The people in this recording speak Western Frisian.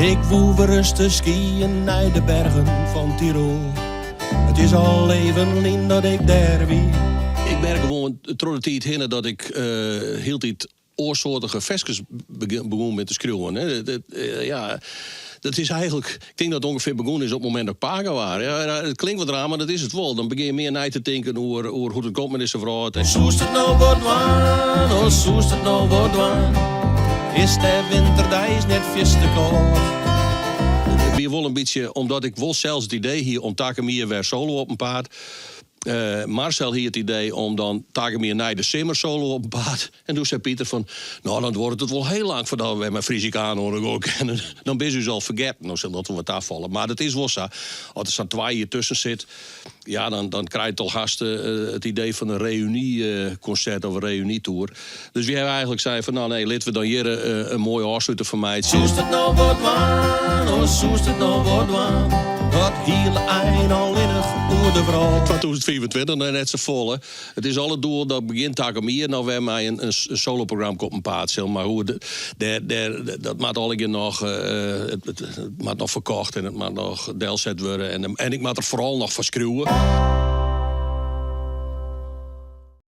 Ik woe wer te skiën nei de bergen fan Tirol. It is al even lyn dat ik dêr wie. Ik merk gewoan troch de tiid hinne dat ik hieltyd oarsoartige ferskes begûn bin te skriuwen. Ja, dat is eigentlik, ik tink dat it ûngefear begûn is op it momint dat ik pake waard. Ja, it klinkt wat raar, mar dat is it wol. Dan begjin je mear nei te tinken oer hoe't it komt mei dizze wrâld. Soest it no wat dwaan, oh soest it no wat dwaan? Is de winterdeis net fierste kâld? It wie wol in bytsje omdat ik wol sels it idee hie om takom jier wer solo op 'en paad. Marcel hie it idee om dan takom jier nei de simmer solo op 'en paad. En doe sei Pieter fan, no dan duorret it wol hiel lang foardat we wer mei Frisicano oan de gong kinne. Dan binne se ús al fergetten. No sil dat wol wat tafalle. Mar it is wol sa, as der sa'n twa jier tusken sit, ja, dan krijt it al hast it idee fan in reüny-konsert of in reünytoer. Dus wy hawwe eigentlik sein fan, no nee, litte we dan hjir in moaie ôfsluter fan meitsje. Soest it no wat dwaan, oh soest it no wat dwaan, dat hiele ein allinnich oer de wrâld. 2025, no net safolle. It is al it doel dat begjin takom jier noch wer mei in soloprogramke op 'en paad sil. Mar hoe, dêr, dêr, dat moat allegear noch, it moat noch ferkocht en it moat noch delset wurde. En, en ik moat der foaral noch foar skriuwe.